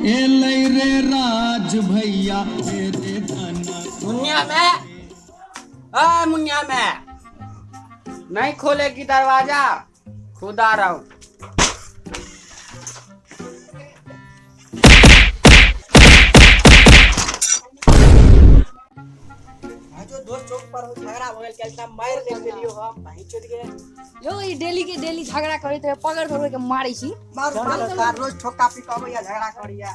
एलै रे राज भैया रे धना। मुनिया में, आ मुनिया में नहीं खोलेगी दरवाजा, खुद आ रहा हूँ। जो दोस्त चौक पर झगड़ा हो गेल चलता मार ले लियो हम भाई चोद के। यो ई डेली के डेली झगड़ा करैत रहे, पकड़ पकड़ के मारै छी। मार मार, रोज ठोका पिटाबै या झगड़ा करिया।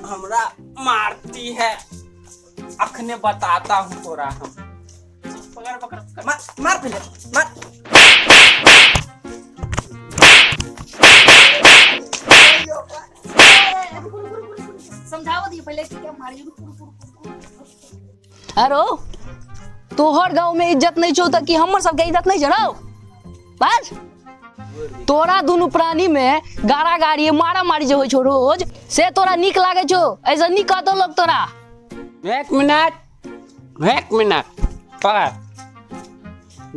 हमरा मारती है, अखने बताता हूँ तोरा हम। पकड़ पकड़ पकड़। मार मार पहले मार। समझाओ दिए पहले कि क्या मारी। रुक रुक रुक। अरे तोहर गांव में इज्जत नहीं छौ त कि हमर सबके इज्जत नहीं छौ? बस तोरा दुनू प्राणी में गारा गारी मारा मारी जे होइ छौ रोज, से तोरा नीक लागे छौ? ऐसा नीक कहतो लोग तोरा? एक मिनट एक मिनट, पकड़,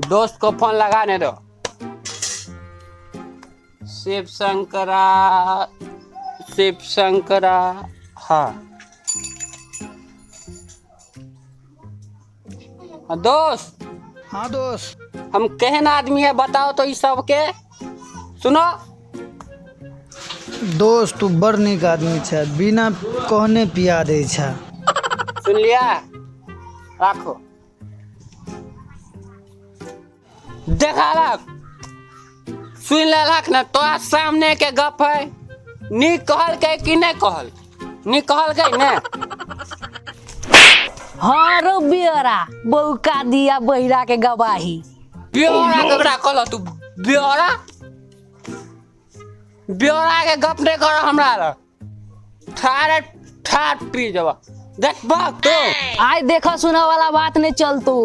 दोस्त को फोन लगाने दो। शिव शंकरा शिव शंकरा। हाँ हाँ, दोस्त। हाँ दोस्त। हम केहन आदमी है बताओ तो इस सब के सुनो। दोस्त तू बड़ नीक आदमी छै, बिना कहने पिया दै छै। सुन लिया, राखो। देखा लक सुन लेलक ने, तोरा सामने के गप है। नीक कहलकै कि नहीं कहल? नीक कहलकै ने? हाँ रो बियरा बौका दिया बहिरा के गवाही। ब्योरा ककरा कहल तू? ब्योरा ब्योरा के गप नहीं कर हमरा लग, ठारे ठार पी जब देख भाग तू। आइ देखा सुना वाला बात नहीं चलतो।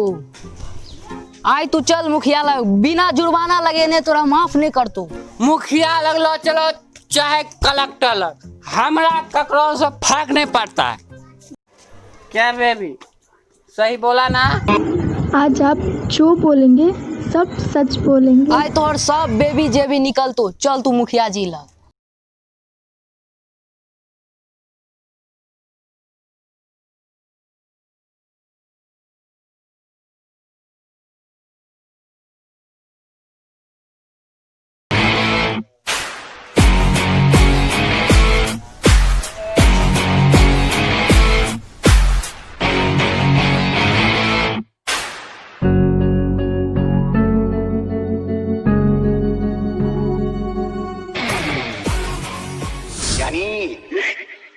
आइ तू चल मुखिया लग, बिना जुर्माना लगेने तोरा माफ नहीं करतो। मुखिया लगलो चलो चाहे कलेक्टर लग, हमरा ककरो से फर्क नहीं पड़ता है। क्या बेबी सही बोला ना? आज आप जो बोलेंगे सब सच बोलेंगे। आइ तोहर सब बेबी जेबी निकलतो, चल तू मुखिया जी लग।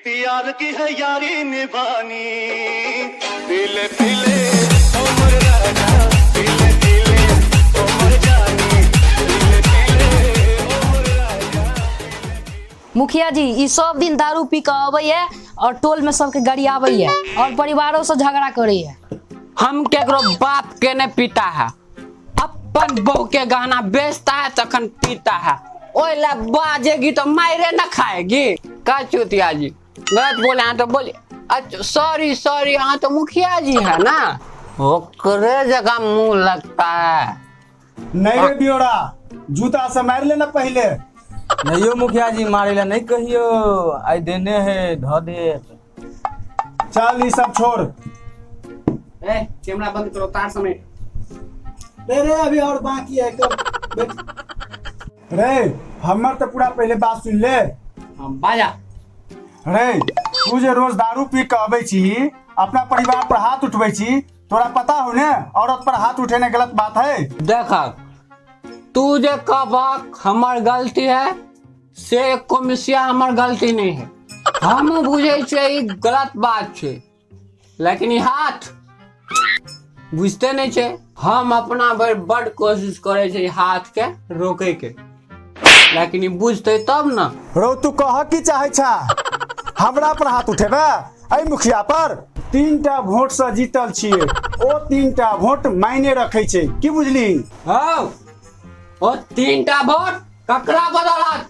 यार की है यारी निभानी, पीले पीले उमर राजा, पीले पीले उमर जानी, पीले पीले उमर राजा। मुखिया जी ई सब दिन दारू पी के अबैया और टोल में सबके गरियाबैया और परिवारों से झगड़ा करैया। हम केकरो बाप के नहीं पीता है, अपन बहू के गहना बेचता है तखन पीता है। ओए ला बाजेगी तो मारे न खाएगी। का चूतिया जी गलत बोले हैं तो बोले अच्छा सॉरी सॉरी। हाँ तो मुखिया जी है ना, ओकरे जगह मुंह लगता है। नहीं रे बियोरा, जूता से मार लेना पहले। नहीं मुखिया जी मारे ला नहीं कहियो, आई देने है ध दे। चल ये सब छोड़। ए कैमरा बंद करो तार समेत। रे रे अभी और बाकी है कब। रे हमर तो पूरा पहले बात सुन ले। हाँ बाजा। रे तू जे रोज दारू पी के अबै छी, अपना परिवार पर हाथ उठबै छी, तोरा पता हो ने औरत पर हाथ उठेने गलत बात है। देख तू जे कहबक हमर गलती है से एको मिसिया हमर गलती नहीं है। हम बुझे छियै ई गलत बात छै, लेकिन ई हाथ बुझते नहीं छै। हम अपना भरि बड कोशिश करै छै हाथ के रोके के, लेकिन ई बुझते तब ना। रो तू कह की चाहे छा? हमरा पर हाथ उठेबे? एहि मुखिया पर 3टा वोट से जीतल छियै, ओ 3टा वोट मायने रखै छै, की बुझली? हौ ओ 3टा वोट ककरा बदौलत?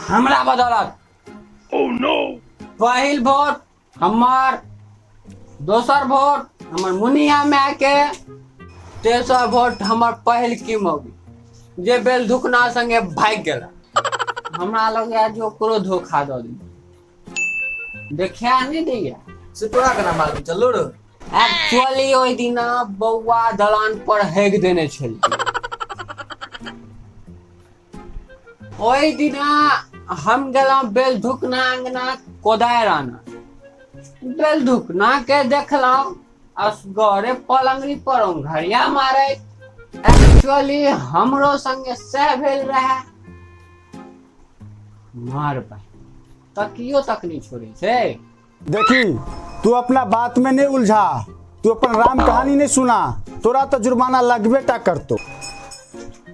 हमरा बदौलत। Oh no. पहिल वोट हमर, दोसर वोट हमर मुनिया माय के, तेसर वोट हमर पहिल की मौगी जे बेल धुकना संगे भागि गेला। हमरा लगैया जे ओकरो धोखा दऽ दी देखा नहि दैया। से तोरा केना मालूम चललो रो? एक्चुअली ओहि दिना बौआ दलान पर हेग देने छलै। ओहि दिना हम गेलहुँ बेलधुकना अंगना कोदारि आना। बेलधुकना के देखलहुँ असगरे पलंगरी पर घड़िया मारे। एक्चुअली हमरो संगे सह भेल रहे। मार पाई तकियो तक नहीं छोड़े छै। देखी तू अपना बात में नहीं उलझा, तू अपन राम कहानी नहीं सुना, तोरा तो जुर्माना लगबे टा करतो।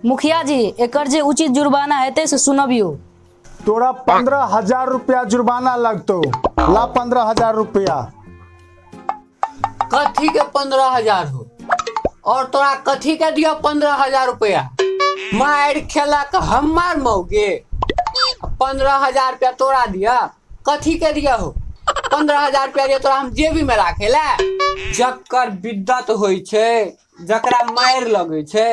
मुखिया जी एकर जे उचित जुर्माना हेतै से सुनबियौ। तोरा 15,000 रुपया जुर्माना लगतो। ला 15,000 रुपया। कथी के 15,000 हो और तोरा कथी के दियो 15,000 रुपया? मार खेलक हमार मौगे 15,000 रुपया तोरा दिया, कथी के दिया हो? 15,000 रुपया दिया तोरा हम जेबी में राखे ला। जकर विद्दत होइ छै, जकरा मारि लगै छै,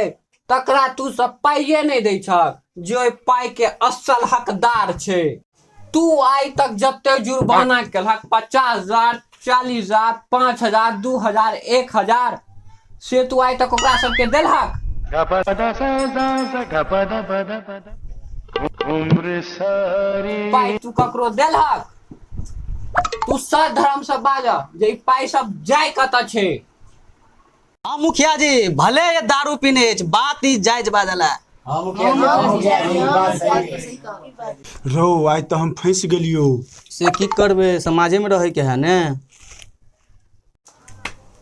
तकरा तू सब पाइये नहि दै छक जे ओहि पाइ के असल हकदार छै। तू आइ तक जते जुर्माना केलहक 50,000, 40,000, 5,000, 2,000, 1,000 से तू आइ तक ओकरा सबके देलहक? पाइ तू ककरो देलहक? तू सद धर्म से बाज जे ई पाइ सब जाय कतऽ छै। हाँ मुखिया जी भले ये दारू पीने अछि, बात ई जायज बाजल है। रो आइ तो हम फंस गेलियो। से की करबे, समाजे में रहे के है ने।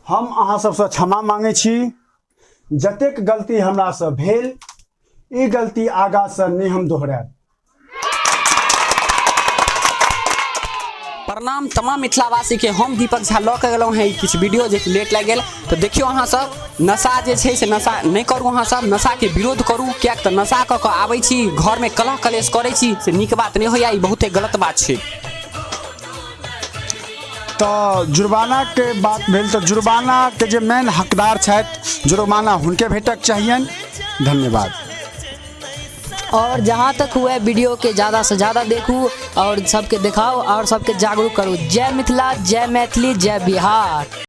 हम अहाँ सबसँ क्षमा मांगे छी, जतेक गलती हमरा से भेल ई गलती आगा से नहीं हम दोहरायब। प्रणाम तमाम मिथिलावासी के, हम दीपक झा लऽ के गेलहुँ हेँ किछु वीडियो जे लेट लागि गेल। तऽ देखियौ अहाँ सब नशा जे छै से नशा नहि करू, अहाँ सब नशा के विरोध करू, किएक तऽ नशा कऽ कऽ आबै छी घरमे कलह कलेश करै छी से नीक बात नहि होइए, ई बहुते गलत बात छै। तऽ जुर्माना के बात भेल तऽ जुर्माना के जे मेन हकदार छथि जुर्माना हुनके भेटक चाहियनि। धन्यवाद। और जहाँ तक हुए वीडियो के ज़्यादा से ज़्यादा देखू और सबके दिखाओ और सबके जागरूक करू। जय मिथिला, जय मैथिली, जय बिहार।